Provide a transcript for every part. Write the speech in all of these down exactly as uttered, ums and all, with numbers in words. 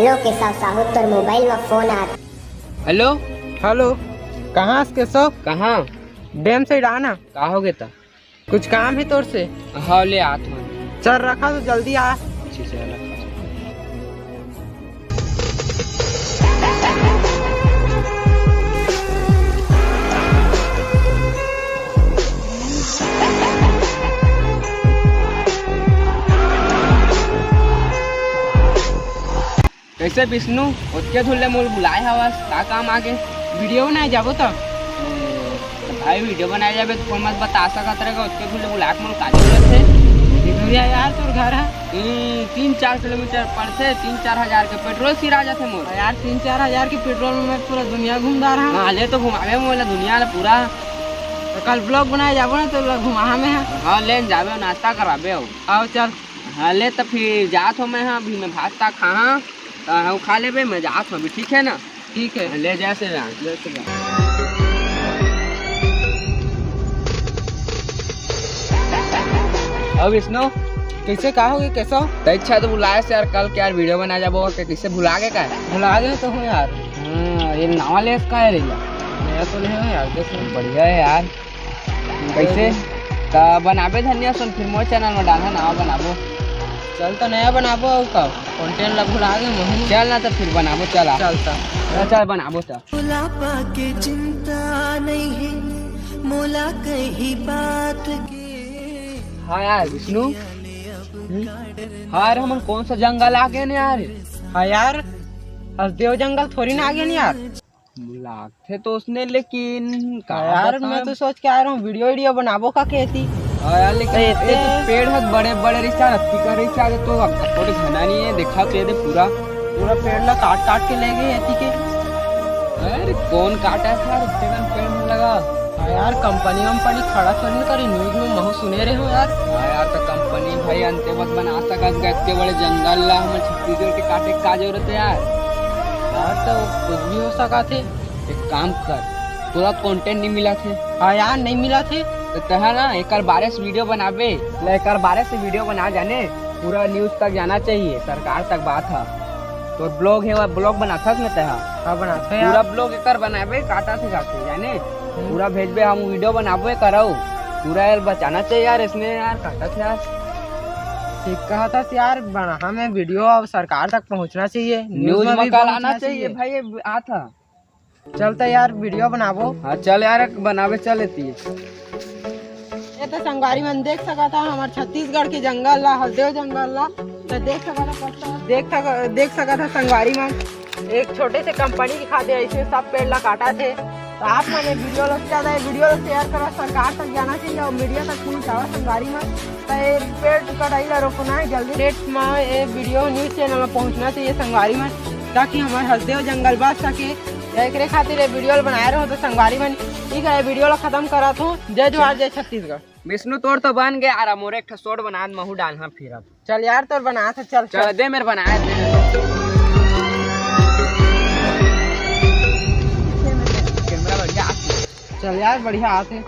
Hello Keshav Sahu, तोर mobile म phone आ। हेलो। हेलो, कहाँ हस केशव? कहाँ? डैम साइड आना। का हो गे त? कुछ काम हे तोर से। हाँ, ले आत हँव। चल, रखा तो जल्दी आ। अच्छा, चल, रखा। कइसे विष्णु, ओतके धुन ले मोला बुलाए हवस, का काम आगे? वीडियो बनाए जाबो त। ए, त भाई, वीडियो बनाए जाबे त फोन म बता सकत रहे, ओतके धुन ले बुलाए के मोला का जरूरत हे? ये दूरिया यार, तोर घर ह। हम्म, तीन चार किलोमीटर पड़थे, तीन चार हजार के पेट्रोल सिरा जाथे मोर। यार, तीन चार हजार के पेट्रोल म मैं पूरा दुनिया घूम डारहूँ। हाँ, ले तो घुमाबे मोला दुनिया ल पूरा। त कल vlog बनाए जाबो ना, त घुमाहा मैं ह। हाँ, ले न जाबे, नाश्ता कराबे अउ। आओ चल। हाँ, ले त फिर जात हँव मैं ह, अभी मैं भात त खाहा, त हव खा लेबे, मैं जात हँव अभी, ठीक हे ना? ठीक हे। हाँ, ले जय श्री राम। जय श्री राम। अउ विष्णु, कइसे का हो गे, केशव? त अच्छा तो बुलाए हस यार, कल के यार वीडियो बनाए जाबो, के कइसे भुला गे का? भुला गे तो हँव यार। हाँ, ये नवा लेस का हे रे ला? नया तो नइ हे यार, देख। बढ़िया हे यार। कइसे? त बनाबे धनिया सुन, फिर मोर चैनल म डालहा, नवा बनाबो। चल त नया बनाबो, अउ का? Content ला भुला गे महूँ। चल ना त फिर बनाबो, चल आ। चल त। चल, चल बनाबो त। बुलापा के चिंता नहीं है, मोला कही बात के। हाँ यार विष्णु। हम्म? हाँ यार, हमन कौन सा जंगल आ गए न यार? हाँ यार, हसदेव जंगल थोड़ी ना आ गए न यार। लागथे तो उसने, लेकिन का हाँ यार, बताएं? मैं तो सोच के आए रहूँ, वीडियो वीडियो बनाबो का कहती। हाँ यार, लेकिन ए, ये तो ए, पेड़ ह बड़े बड़े रहिस यार, अतकी का रहिस यार, तो अब थोड़े घना नहीं है, देखा तो ये दे पूरा। पूरा पेड़ ला काट काट के ले गे हे एती के। अरे कौन काटा है यार, इतने कन पेड़ में लगा? हाँ यार, कंपनी वंपनी खड़ा थोड़ी ना करी, news में महूँ सुने रहे हँव यार। हाँ यार, त कंपनी भाई अंते मत बना सकत गा, इतने बड़े जंगल ला हमर छत्तीसगढ़ के काटे के का जरूरत हे यार? यार, त कुछ भी हो सकत हे। एक काम कर, तोला content नहीं मिलत हे। हाँ यार, नहीं मिलत हे। त तैं ह ना एकर बारे से वीडियो बनाबे, ले एकर बारे से वीडियो बना जाने, पूरा news तक जाना चाहिए, सरकार तक बात ह। तोर vlog हे, वो vlog बनाथस न तैं ह? हाँ, बनाथों यार। पूरा vlog एकर बनाबे, काटथे जाथे, जाने? हम्म। पूरा भेजबे, हम वीडियो बनाबे करव। पूरा यार बचाना चाहिए यार, इसने यार काटथे यार। ठीक कहथस यार, बनाहा मैं वीडियो, अब सरकार तक पहुँचना चाहिए, news news में में भी कल पहुँचना आना चाहिए चाहिए। भाई, ये आत ह। चल त यार, वीडियो बनाबो। हाँ, चल यार, बनाबे चल एती। ए त संगवारी मन देख सकत ह, हमर छत्तीसगढ़ के जंगल ला, हसदेव जंगल ला, त देख सकत ह, देख सक-, देख सकत ह संगवारी मन, एक छोटे से कंपनी के खातिर ऐसे सब पेड़ ला काटथे। त आप मन ये वीडियो ला ज्यादा, ये वीडियो ला share करा, सरकार तक जाना चाहिए अउ media तक पहुँचावा संगवारी मन। त ये पेड़ कटाई ला रोकना हे जल्दी। Date म ये वीडियो news channel म पहुँचना चाहिए संगवारी मन, ताकि हमर हसदेव जंगल बच सके। त एकरे खातिर ये वीडियो ल बनाए रहो तो संगवारी मन, ठीक है, वीडियो ला खत्म करत हूँ। जय जोहार, जय छत्तीसगढ़। विष्णु, तोर तो बन गया, अरे मोर एक ठो short बना, महू डालहा फिर अब। चल यार, तोर बनात हे, चल, चल चल। दे मेर बनाए दे। कैमरा बढ़िया आथे। चल यार, बढ़िया आथे।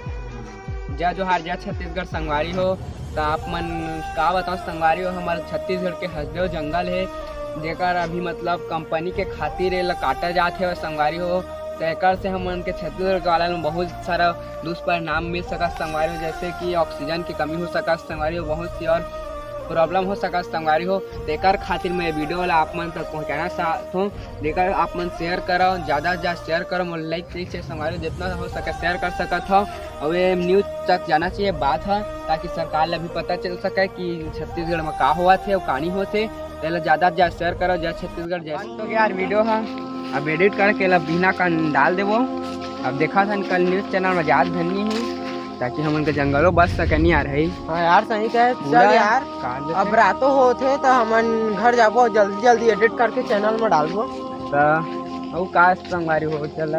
जय जोहार, जय छत्तीसगढ़ संगवारी हो। त आप मन का बताओ संगवारी हो, हमर छत्तीसगढ़ के हसदेव जंगल हे, जेकर अभी मतलब कंपनी के खातिर एला काटा जात हे संगवारी हो। त एकर से हमन के छत्तीसगढ़ के वाला में बहुत सारा दुष्परिणाम मिल सकत संगवारी हो, जैसे कि oxygen की कमी हो सकत संगवारी हो, बहुत सी और problem हो सकत संगवारी हो। त एकर खातिर मैं वीडियो ला आप मन तक पहुंचाना चाहत हूँ, जेकर आप मन share करो, ज्यादा से ज्यादा share करो, मोर like, like से संगवारी हो, जितना हो सके share कर सकत हो। अउ ये news तक जाना चाहिए बात ह, ताकि सरकार ला भी पता चल सके कि छत्तीसगढ़ में का होवत हे अउ का नहीं होत हे। तेला ज्यादा से ज्यादा share करो। जय छत्तीसगढ़, जय। बंद हो गया यार वीडियो ह, अब edit करके ला बिना कन डाल देबो। अब देखत हन कल news channel में जात धन्नी ही, ताकि हमन के जंगलो बच सके नहीं यार, है। हाँ यार, सही कहे। पूरा चल यार, काट देते। अब रातो होत हे त हमन घर जाबो, जल्दी जल्दी edit करके channel में डालबो। त अउ का संगवारी हो, चल।